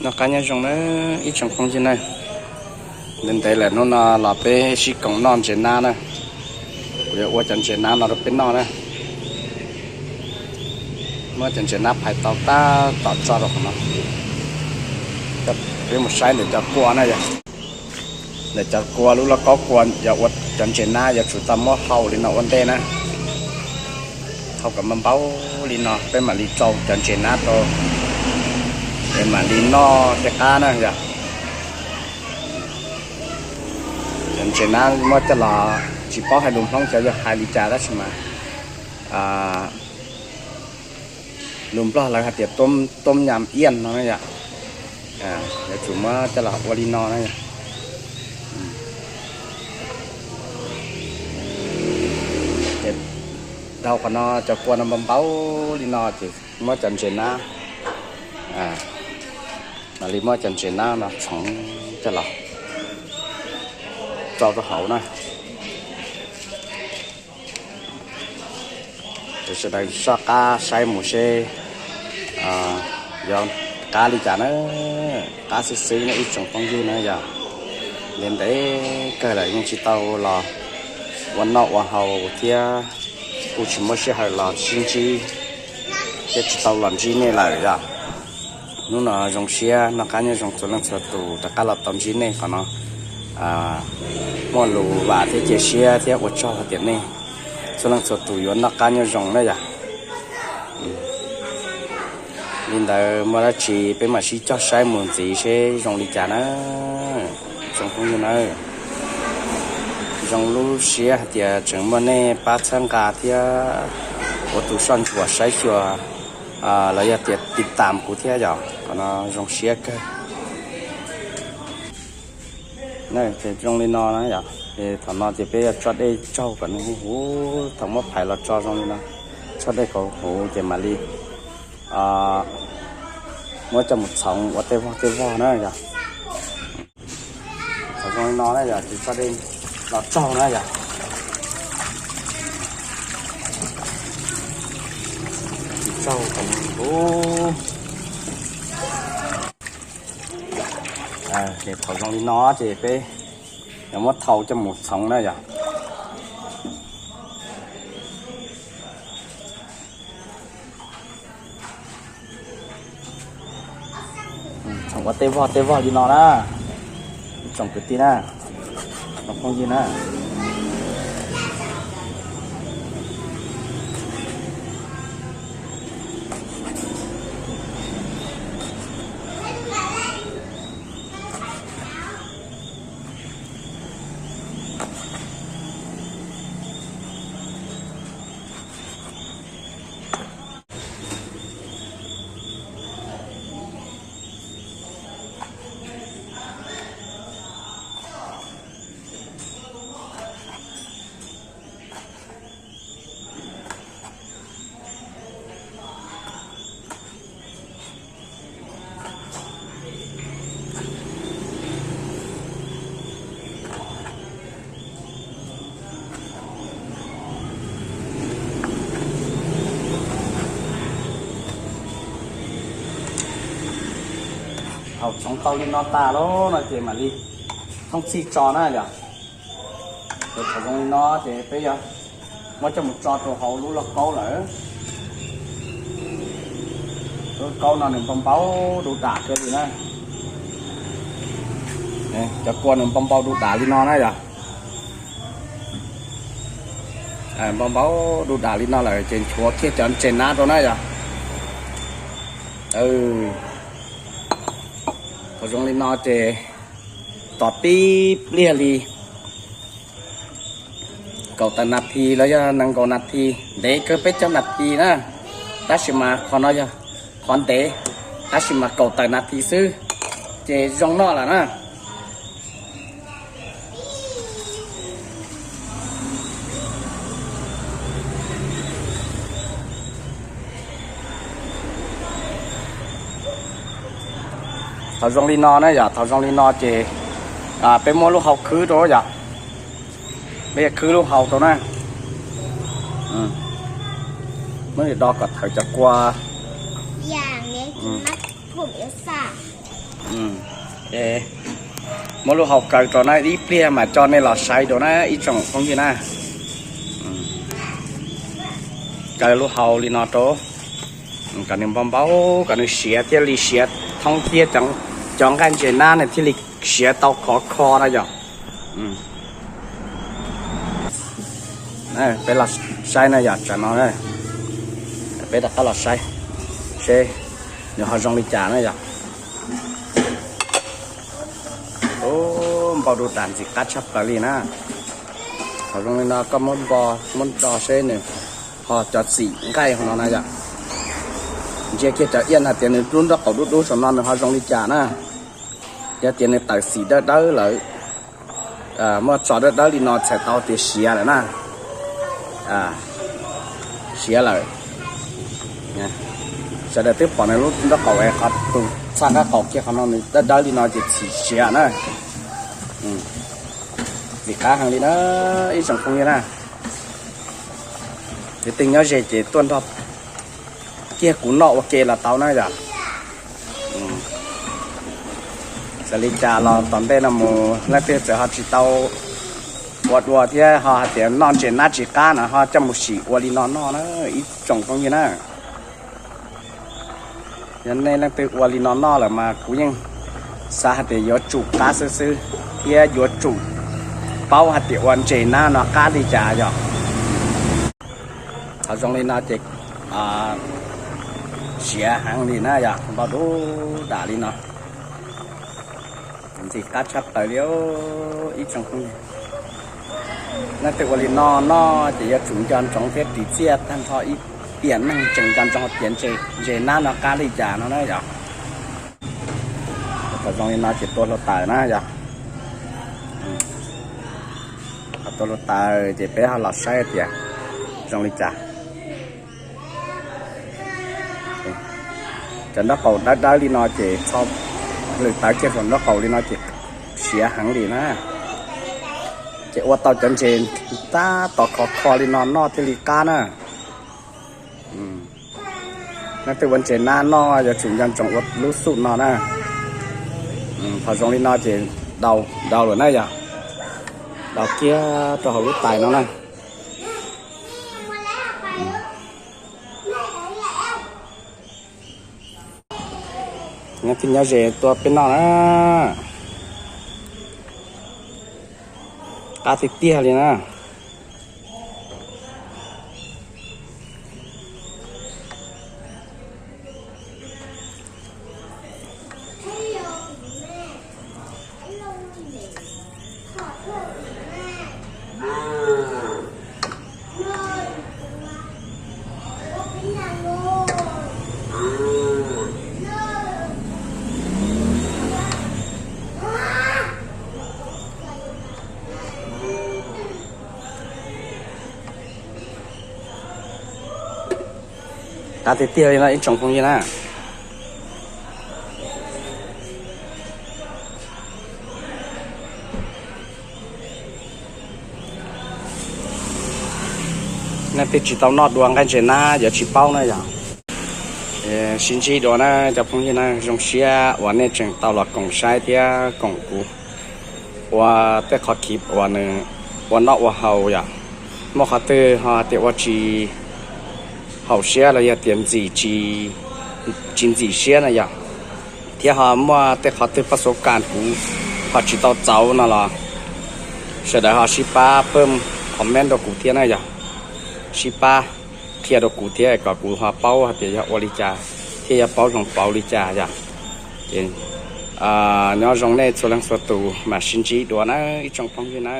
Noj qab nyob zoo na ib tsoom phooj ywg na. Ntev ntev lawm hnub no los peb sib koom noj ntses nab na. Kuv yuav ua cov ntses nab no rau peb noj na. Muab cov ntses nab phais tau tab tom tso rau qhov no. Peb mus saib ntawm cov kua na yog. Ntawm cov kua lub lauj kaub kua yog ua cov ntses nab yuav tsum tau muab hau li no ua ntej na. Hau kom npau npau li no peb mam li rau cov ntses nab rau, es mam li noj tej qab na yog. Cov ntses nab muab coj los tsis paub hais lus Hmoob cov yog hais li cas tab sis mas lus Nplog lawv hais tias tub nyam iaj no na yom. Yuav tsum muab coj los ua li no na yom. Ces dhau qhov no cov kua no npau npau li no ces muab cov ntses nab, mam li muab cov ntses nab no txhoov coj los rau rau hauv na. Ces sawv daws soj qab saib mus seb yog qab li cas na, qab xwb xwb na ib tsoom phooj ywg na yog. Ntev ntev kawg lawm yeej tsis tau los ua noj ua haus thiab kuj tsis muaj sij hawm los sib ntsib thiab tsis tau los ntsib nej lawm yog. Hnub no zoo siab noj qab nyob zoo txhua leej txhua tus rov qab los tau ntsib nej qhov no, muaj lus vam thiab cia siab thiab ua tsaug hais tias nej txhua leej txhua tus yuav noj qab nyob zoo na yom. Li ntawd muaj dab tsi peb mam sib cog saib mus ntxiv seb zoo li cas na. Tsoom phooj ywg na, zoo lub siab hais tias tseem muaj nej pab txhawb nqa thiab ua tus soj ntsuam saib xyuas los yog tias tiv tam kuv thiab yom, qhov no zoo siab kawg. Ces zoo li no na yom, ces thaum no ces peb yuav tso dej tsaug kom nws huv huv, thaum muab phais los tso zoo li no, tso dej kom huv ces mam li muab coj mus txhoov ua tej vog tej vog na yom. Thaum zoo li no na yom ces tso dej los tsaug na yom. Tsaug kom huv. Ces thaum zoo li no ces peb yuav muab thau coj mus txhoov na yom. Txhoov ua tej vog tej vog li no na, tsoom kwv tij na, tsoom phooj ywg na. Thaum txhoov tau li no tas lawm no ces mam li thoob txhij tso na yom. Ces thaum zoo li no ces peb yuav muab coj mus tso rau hauv lub lauj kaub lawm. Lub kaub no nws npau npau du dam kiag li na. Cov kua nws npau npau du dam li no na yom. Npau npau du dam li no lawm ces nchuav kiag cov ntses nab rau na yom. Thaum zoo li no ces tos tib pliag li kaum tawm nas this los yog nees nkaum nas this, ntev kawg peb caug nas this na, tab sis mas qhov no yog qhov ntev, tab sis mas kaum tawm nas this xwb ces zoo noj lawm na. Thaum zoo li no na yom, thaum zoo li no ces peb muab lub hau khwb rau yom. Peb khwb lub hau rau na. Muab do kom thawm cov kua. Ua, ua, Muab lub hau kaw rau na, ib pliag mam coj nej los saib dua na ib tsoom phooj ywg na. Kaw lub hau li no rau, kom nws npau npau, kom nws siav thiaj li siav thoob thiab cov nqaij ntses nab nws thiaj li siav tau khov kho na yom. Peb los saib na yom, tsam no peb rov qab los saib seb nws ho zoo li cas na yom. Npau du dam ntxim qab tshaj plaws li na. Ho zoo li no koj muab npo, muab nro seb nws ho cov txim nqaij ho no na yom. Ntsia kiag cov iab hais tias nws lub nrob qaum dub dub saum no nws ho zoo li cas na. Yog tias nws tawm xim dawb dawb lawm, muaj tso dawb dawb li no txhais tau tias siav lawm na. Siav lawm. Sawv daws twb pom nws lub nrob qaum es qhov tus txaj nqaj qaum kiag qhov no nws dawb dawb li no ces txhim siav na. Ntxim qab heev li na ib tsoom phooj ywg na. Kwv tij nyob ze ces tuaj nrog kiag kuv noj ua ke los tau na yom. Txawm li cas los tom ntej no mus leej twg txawm ho tsis tau ua dua thiab ho hais tias noj ntses nab tsis qab no ho coj mus sim ua li no noj na ib tsoom phooj ywg na. Yog nej leej twg ua li no noj lawm mas kuv yeej xav hais tias yuav tsum qab xwb xwb thiab yuav tsum paub hais tias ua ntses nab no qab li cas yom. Qhov zoo li no ces siav heev li na yom, npau dub dam li no. Ntxim qab tshaj plaws li ib tsoom phooj ywg. Leej twg ua li no noj ces yuav tsum nco ntsoov thiab ris txiaj tag nrho ib tiam neeg tseem nco ntsoov hais tias ntses nab no qab li cas no na yom. Thaum zoo li no ces tua hluav taws na yom. Tua hluav taws ces peb ho los saib tias zoo li cas. Cov nrob qaum dawb dawb li no ces txhob lwm tawv kiag saum nrob qaum li no ces siav heev li na. Ces ua tau cov ntses tab tom khov kho li no noj thiaj li qab na. Leej twg ua ntses nab noj yuav tsum nco ntsoov ua lub xuj no na. Thaum zoo li no ces daus daus lawm na yom. Daus kiag rau hauv lub tais no na. Nyob twg nyob ze tuaj peb noj na. Qab tiag tiag li na. Qab tiag tiag li no ib tsoom phooj ywg na. Nej twg tsis tau noj dua nqaij ntses nab yuav tsis paub na yom. Sib ntsib dua na cov phooj ywg na, zoo siab uas nej tseem tau los koom saib thiab koom kuv ua tej qhov khiv uas nws ua noj ua haus yom. Muaj qhov twg ho tias ua tsis haum siab los yog tias ntxim tsis ntxim siab na yom, thiab ho muaj tej qhov twg pab xov kas kuv ho tsis tau txaus no los sawv daws ho sib pab pab comment rau kuv thiab na yom. Sib pab qhia rau kuv thiab kom kuv ho paub hais tias yog ua li cas thiab yog paub zoo pauv li cas yom. Ces nyob zoo nej txhua leej txhua tus mam sib ntsib dua na ib tsoom phooj ywg na.